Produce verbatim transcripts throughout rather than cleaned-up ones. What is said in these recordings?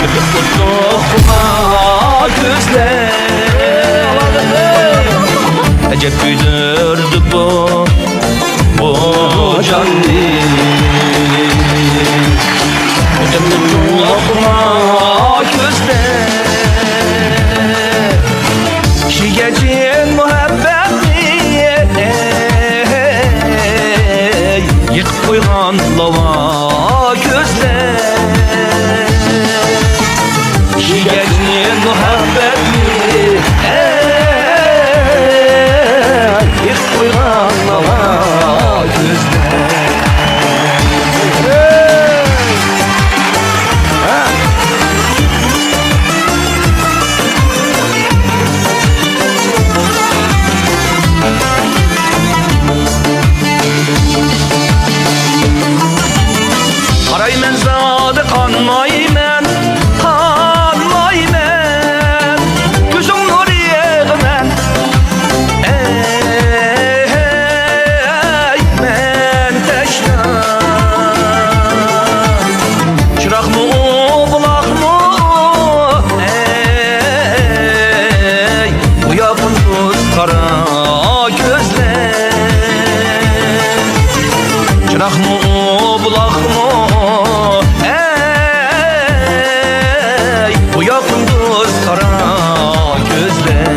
ئۆتۈپ ئۇزۇقما كۆزلەر، ئەجەب كۆيدۈردى بۇ، بۇ جاننى. ئۆتۈپ ئۇزۇقما كۆزلەر، كىشىگە چىن مۇھەببەتنى يېقىپ قويغان لاۋا كۆزلەر. كىشىگە چىن مۇھەببەتنى، ئەي، يېقىپ قويغان لاۋا كۆزلەر. قارايمەن زادى قانمايمەن، قانمايمەن، كۆزۈڭ نۇرىغا مەن، ئەي، مەن تەشنا. چىراغمۇ ئۇ، بۇلاقمۇ ئۇ، ئەي، بۇ ياپۇن قارا كۆزلەر. چىراغمۇ ئۇ، بۇلاقمۇ ئۇ، ئەي، بۇ ياپۇن قارا كۆزلەر.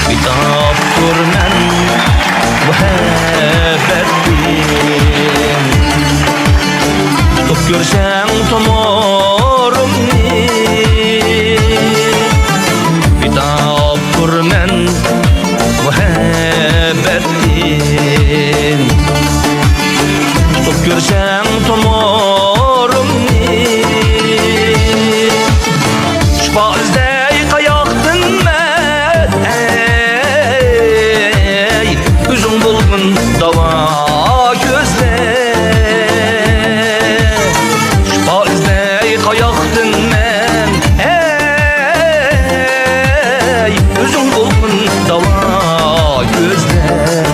بىتاپ تۇرمەن مۇھەببەتتىن، تۇتۇپ كۆرسەڭ تومۇرۇمنى. بىتاپ تۇرمەن مۇھەببەتتىن، تۇتۇپ كۆرسەڭ تومۇرۇمنى. شىپا ئىزدەي قاياقتىن مەن، ئەي، ئۆزۈڭ بولغىن داۋا كۆزلەر. شىپا ئىزدەي قاياقتىن مەن، ئەي، ئۆزۈڭ بولغىن داۋا كۆزلەر.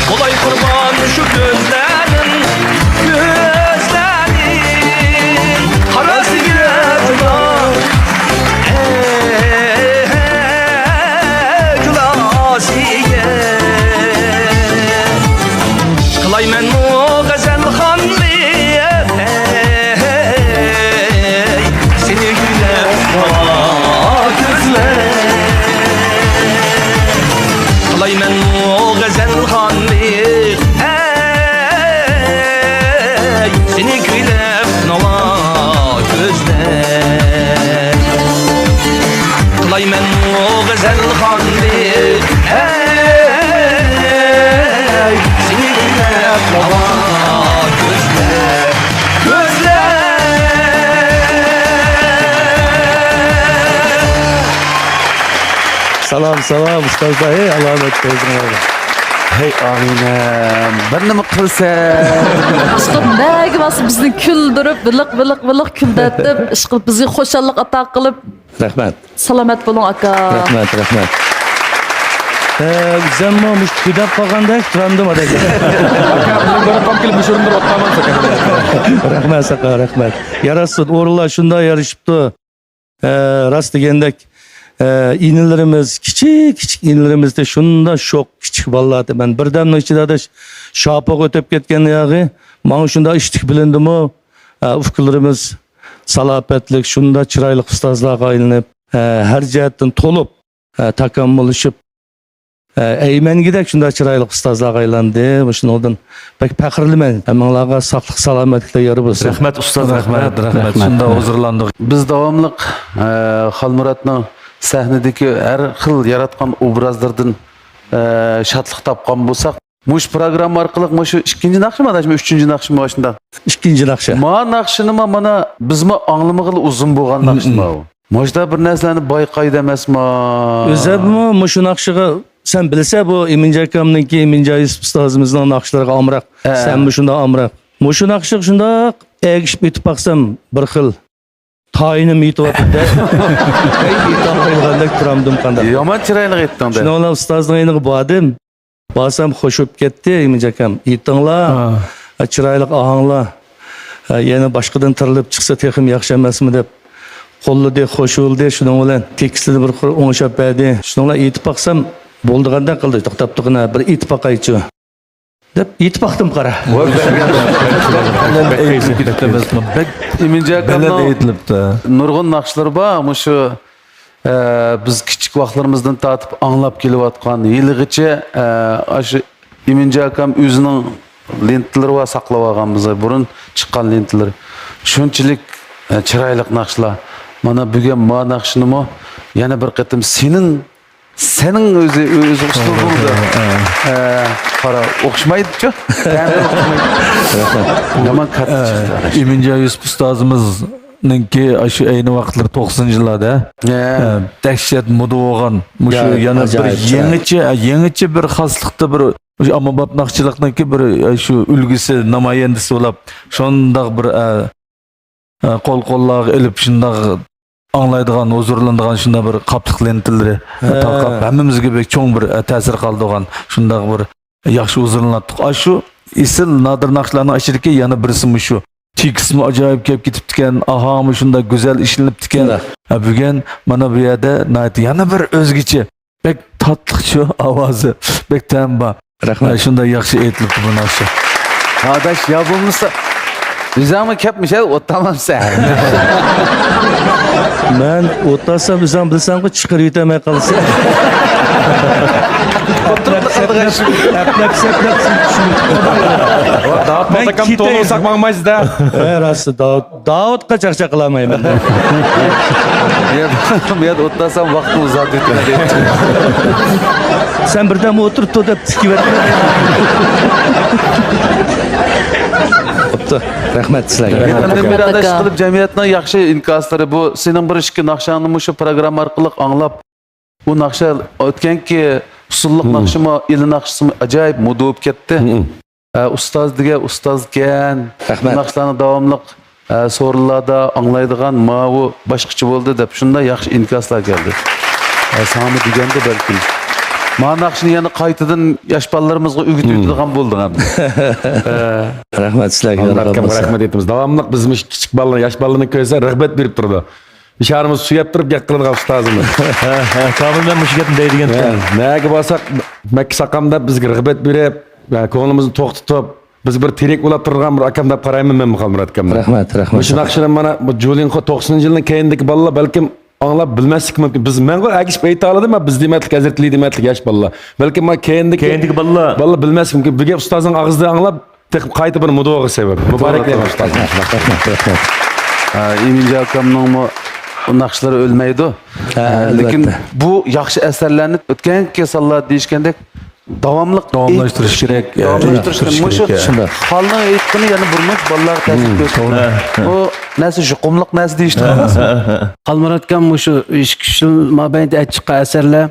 بولاي قۇربان شۇ كۆزلەرنىڭ، كۆزلەرنىڭ قاراسىگە جۇدا. ئەي، جۇداسىگە. قىلايمەنمۇ غەزەلخاننى، ئەي، سېنى كۈيلەپ ناۋا كۆزلەر. قىلايمەنمۇ غەزەلخاننى، ئەي، سېنى كۈيلەپ ناۋا كۆزلەر. قىلايمەنمۇ غەزەلخاننى، ئەي، سېنى كۈيلەپ ناۋا كۆزلەر، كۆزلەر. سالام، سالام، ئۇستازلار، ھەي، ئالامەت كۆزۈڭلار. ھەي، ئامىنەم، بىر نېمە قىلسا. ئىشقىلىپ، نەگە بارسا بىزنى كۈلدۈرۈپ، ۋىلىق، ۋىلىق، ۋىلىق كۈلدەتتىپ، ئىشقىلىپ، بىزگە خۇشاللىق ئاتا قىلىپ. رەھمەت. سالامەت بولۇڭ، ئاكا. رەھمەت، رەھمەت. ئە، ئۆزۈممۇ مۇشۇ كۆدەپ قالغاندەك تۇرامدىم، ئادەم. ئاكا، بىر ئاپام كېلىپ مۇشۇ ئورۇندا ئولتۇرۇۋالسا. رەھمەت ساڭا، رەھمەت. ياراشسۇن، ئورۇنلار شۇنداق يارىشىپتۇ. ئە، راست دېگەندەك، ئە، ئىنىلىرىمىز، كىچىك، كىچىك ئىنىلىرىمىزدە شۇنداق شوق، كىچىك بالىلار. مەن بىردەمنىڭ ئىچىدە ئاداش شاپۇق ئۆتۈپ كەتكەن ياغى. ماڭا شۇنداق ئىشتىك بىلىندىمۇ. ئە، ئۇكىلىرىمىز سالاپەتلىك، شۇنداق چىرايلىق ئۇستازلارغا ئايلىنىپ، ئە، ھەر جەھەتتىن تولۇپ، ئە، تاكامۇللىشىپ، ئەيمەنگۈدەك شۇنداق چىرايلىق ئۇستازلارغا ئايلاندى. مۇشۇنىڭدىن بەك پەخىرلىنىمەن. ھەممىڭلارغا ساقلىق، سالامەتلىكلەر يار بولسۇن. رەھمەت ئۇستاز، رەھمەت، رەھمەت. شۇنداق ھۇزۇرلاندۇق. بىز داۋاملىق، ئە، خالمۇراتنىڭ سەھنىدىكى ھەر خىل ياراتقان ئوبرازلىرىدىن، ئە، شادلىق تاپقان بولساق، مۇشۇ پروگرامما ئارقىلىق مۇشۇ ئىككىنچى ناخشىمۇ، ئاداش، ئۈچىنچى ناخشىمۇ شۇنداق؟ ئىككىنچى ناخشا. ما ناخشىنىمۇ مانا بىزمۇ ئاڭلىمىغىلى ئۇزۇن بولغان ناخشىمۇ. مۇشۇنداق بىر نەرسىلەرنى بايقايدۇ ئەمەسما؟ ئۆزەپمۇ مۇشۇ ناخشىغا سەن بىلسە، بۇ ئىمىنجان ئاكامنىڭكى، ئىمىنجان يۈسۈپ ئۇستازىمىزنىڭ ناخشىلىرىغا ئامراق. ھە. سەنمۇ شۇنداق ئامراق. مۇشۇ ناخشىغا شۇنداق ئەگىشىپ ئۆتۈپ باقسام، بىر خىل تايىنىم يېتىۋاتىدۇ-دە. ئېيتالمايدىغاندەك تۇرامدىم قانداق. يامان چىرايلىق ئېيتتىڭ-دە. شۇنىڭ بىلەن ئۇستازنىڭ يېنىغا باردىم. بارسام خوش بولۇپ كەتتى، ئىمىنجان ئاكام. ئېيتتىڭلار، ھە، چىرايلىق ئاھاڭلار. ھە، يەنە باشقىدىن تىرىلىپ چىقسا تېخىمۇ ياخشى ئەمەسمۇ دەپ قوللىدى، خوش بولدى. شۇنىڭ بىلەن تېكىستىنى بىر قۇر ئوڭشاپ بەردى. شۇنىڭ بىلەن ئېيتىپ باقسام، بولىدىغاندەك قىلدى. توختاپ تۇرغىنا، بىر ئېيتىپ باقايچۇ. دەپ ئېيتىپ باقتىم، قارا. بەك ئېيتىلىپتۇ. بەك ئىمىنجان ئاكامنىڭ بەلەن ئېيتىلىپتۇ. نۇرغۇن ناخشىلىرى بار، مۇشۇ، ئە، بىز كىچىك ۋاقىتلىرىمىزدىن تارتىپ ئاڭلاپ كېلىۋاتقان، ھېلىغىچە، ئە، ئاشۇ ئىمىنجان ئاكام ئۆزىنىڭ لېنتىلىرى بار، ساقلاپ ئالغان بىز بۇرۇن چىققان لېنتىلىرى. شۇنچىلىك، ئە، چىرايلىق ناخشىلار. مانا بۈگۈن ما ناخشىنىمۇ يەنە بىر قېتىم سېنىڭ سېنىڭ ئۆزى، ئۆزى ئۇسلۇبىڭدا. ھە، ھە. ئە، قارا، ئوخشىمايدۇچۇ؟ تەمى ئوخشىمايدۇ. يامان كاتتا چىقتى. ئىمىنجان يۈسۈپ ئۇستازىمىزنىڭكى ئاشۇ ئەينى ۋاقىتلىرى توقسىنىنچى يىللاردا. ھە. ھە، دەھشەت مودا بولغان. مۇشۇ يا، يەنە بىر ئاجايىپ چىراي. يېڭىچە، يېڭىچە بىر خاسلىقتا بىر، مۇشۇ ئاممىباب ناخشىچىلىقنىڭكى بىر، شۇ ئۈلگىسى، نامايەندىسى بولۇپ، شۇنداق بىر، ئە، ئە، قول-قوللارغا ئېلىپ، شۇنداق ئاڭلايدىغان، ھۇزۇرلىنىدىغان شۇنداق بىر قاپلىق لېنتىلىرى، ھە، تارقاپ، ھەممىمىزگە بەك چوڭ بىر، ئە، تەسىر قالدۇرغان شۇنداق بىر ياخشى ھۇزۇرلىناتتۇق. ئاشۇ ئېسىل نادىر ناخشىلارنىڭ ئىچىدىكى يەنە بىرسى مۇشۇ. تېكىستمۇ ئاجايىپ كېلىپ كېتىپتىكەن، ئاھاڭمۇ شۇنداق گۈزەل ئىشلىنىپتىكەن. شۇنداق. ھە، بۈگۈن مانا بۇ يەردە ناھايىتى يەنە بىر ئۆزگىچە بەك تاتلىقچۇ ئاۋازى، بەك تەم بار. رەھمەت. ھە، شۇنداق ياخشى ئېيتىلىپتۇ بۇ ناخشا. ئاداش، يا بولمىسا، ئۆزۈڭمۇ كەپمىشە ئوتتامامسەن؟ مەن ئوتتاسام، ئۆزۈڭ بىلسەڭغۇ، چىقىرىۋېتەلمەي قالىسەن. ئەپلەپ، سەپلەپ، ئەپلەپ، سەپلەپ، سەپلەپ. داۋۇت مەن پاتاكام كېتەي. تولۇق ساقماڭمايسىز-دە. ھە، راست، داۋۇت. داۋۇتقا چاقچاق قىلالمايمەن. مەن، مەن ئوتلاسام ۋاقتى ئۇزارتىۋېتىمەن دەيتتىم. سەن بىردەم ئولتۇرۇپ تۇر دەپ تىكىۋەتتىم. بوپتۇ. رەھمەت سىلەرگە. يېقىندىن بېرى ئاداش قىلىپ جەمئىيەتنىڭ ياخشى ئىنكاسلىرى بۇ. سېنىڭ بىر ئىككى ناخشاڭنى مۇشۇ پروگرامما ئارقىلىق ئاڭلاپ، بۇ ناخشا ئۆتكەنكى ئۇسسۇللۇق ناخشىمۇ، ئىلى ناخشىسىمۇ ئاجايىپ مودا بولۇپ كەتتى. ئە، ئۇستاز دېگەن ئۇستازكەن. رەھمەت. بۇ ناخشىلارنى داۋاملىق، ئە، سورۇنلاردا ئاڭلايدىغان ماۋۇ باشقىچە بولدى دەپ شۇنداق ياخشى ئىنكاسلار كەلدى. ئە، ساڭىمۇ دېگەندە بەلكىم. مانا ناخشىنى يەنە قايتىدىن ياش بالىلىرىمىزغا ئۆگىتىۋېتىدىغان بولدۇڭ ئەمدى. ئە. رەھمەت سىلەرگە. رەھمەت ئېيتىمىز. داۋاملىق بىز مۇشۇ كىچىك بالىلار، ياش بالىلارنى كۆرسە رىغبەت بېرىپ تۇرىدۇ. ئىشارىمىز سۆيەپ تۇرۇپ گەپ قىلىدىغان ئۇستازىمىز. ھە، ھە، كامىل مەن مۇشۇ گەپنى دەيدىغان. ھە، نەگە بارساق، مەككە ساقام دەپ بىزگە رىغبەت بېرىپ، ھە، كۆڭلىمىزنى توختىتىپ، بىز بىر تىرىك بولاپ تۇرغان بىر ئاكام دەپ قارايمەن مەنمۇ خالمۇرات ئاكامنى. رەھمەت، رەھمەت. مۇشۇ ناخشىنى مانا بۇ جۇلىنخو توقسىنىنچى يىلنىڭ كەينىدىكى بالىلار بەلكىم ئاڭلاپ بىلمەسلىكى مۇمكىن. بىز مەنغۇ ئەگىشىپ ئېيتالىدىم، بىز دېمەتلىك، ھەزرىتى دېمەتلىك ياش بالىلار. بەلكىم ما كەينىدىكى، كەينىدىكى بالىلار، بالىلار بىلمەسلىكى مۇمكىن. بىر گەپ ئۇستازنىڭ ئاغزىدىن ئاڭلاپ، تېخى قايتا بىر مودا بولغىسى بار. مۇبارەك دەيمەن ئۇستازغا. رەھمەت، رەھمەت. ھە، ئىمىنجان ئاكامنىڭمۇ ناخشىلىرى ئۆلمەيدۇ. ھە، ھە، لېكىن ئەلۋەتتە. بۇ ياخشى ئەسەرلەرنى ئۆتكەنكى سانلار دېيىشكەندەك داۋاملىق داۋاملاشتۇرۇش كېرەك. داۋاملاشتۇرۇش كېرەك. مۇشۇ شۇنداق. خالنىڭ ئېيتقىنى يەنە بىر مۇنچە بالىلارغا تەسىر كۆرسىتىدۇ. بۇ نەرسە يۇقۇملۇق نەرسە دېيىشتىن قالمىسۇن. خالمۇرات ئاكام مۇشۇ ئىككى، ئۈچ يىل مابەينىدە ئەچىققان ئەسەرلەر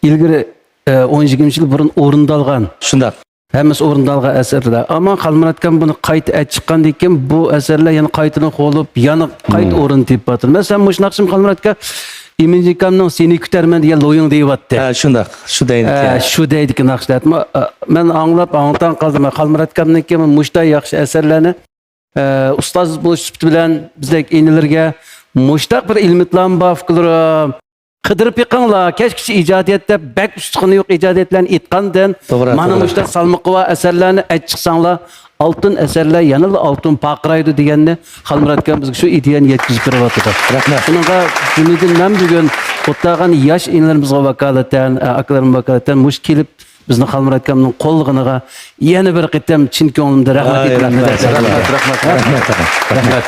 ئىلگىرى، ئە، ئون يىگىرمە يىل بۇرۇن ئورۇندالغان. شۇنداق. ھەممىسى ئورۇندالغان ئەسەرلەر. ئەمما خالمۇرات ئاكام بۇنى قايتا ئەچىققاندىن كېيىن بۇ ئەسەرلەر يەنە قايتىدىن قوغلىنىپ، يەنە قايتا ئورۇن تېپىپ ئاتىدۇ. مەسىلەن، مۇشۇ ناخشىمۇ خالمۇرات ئاكا ئىمىنجان ئاكامنىڭ سېنى كۈتەرمەن دېگەن لويۇڭ دېيىۋاتتى. ھە، شۇنداق. شۇ دەيدىكەن. ھە، شۇ دەيدىكەن ناخشىلار. مەن ئاڭلاپ ھاڭ-تاڭ قالدىم. خالمۇرات ئاكامنىڭكى مۇشۇنداق ياخشى ئەسەرلەرنى، ئە، ئۇستاز بولۇش سۈپىتى بىلەن بىزدەك ئىنىلىرىگە مۇشۇنداق بىر ئىلمىتلارمۇ بار، ئۇكىلىرىم. قىدىرىپ بېقىڭلار، كەچكىچە ئىجادىيەت دەپ بەك ئۇستىخىنى يوق ئىجادىيەتلەرنى ئېيتقاندىن، توغرا، مانا توغرا. مۇشۇنداق سالمىقى بار ئەسەرلەرنى ئېيتىپ چىقساڭلار، ئالتۇن ئەسەرلەر يەنىلا ئالتۇن پارقىرايدۇ دېگەننى خالمۇرات ئاكام بىزگە شۇ ئىدىيەنى يەتكۈزۈپ بېرىۋاتىدۇ. رەھمەت. شۇنىڭغا جۈملىدىن مەن بۈگۈن ئولتۇرغان ياش ئىنىلىرىمىزغا ۋاكالىتەن، ئاكىلىرىمغا ۋاكالىتەن مۇشۇ كېلىپ بىزنى خالمۇرات ئاكامنىڭ قوللىغىنىغا يەنە بىر قېتىم چىن كۆڭلۈمدىن رەھمەت ئاي، ئېيتىمەن. رەھمەت، رەھمەت، رەھمەت، رەھمەت.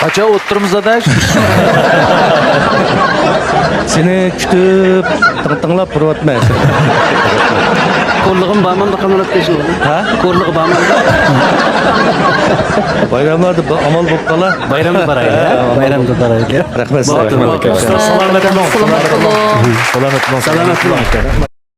قاچان ئولتۇرىمىز، ئاداش؟ سېنى كۈتۈپ، تىڭ-، تىڭلاپ تۇرۇۋاتىمەن. كورلىغىمۇ بارمامدۇ، خالمۇرات ئاكا، شۇ؟ ھە؟ كورلىغا بارمامدۇ؟ بايراملاردا بىر ئامال بولۇپ قالا. بايرامدا بارايلى، ھە؟ بايرامدا بارايلى. رەھمەت سىزگە. بولدى، بولدى. سالامەت بولۇڭ. سالامەت بولۇڭ. سالامەت بولۇڭ. سالامەت بولۇڭ.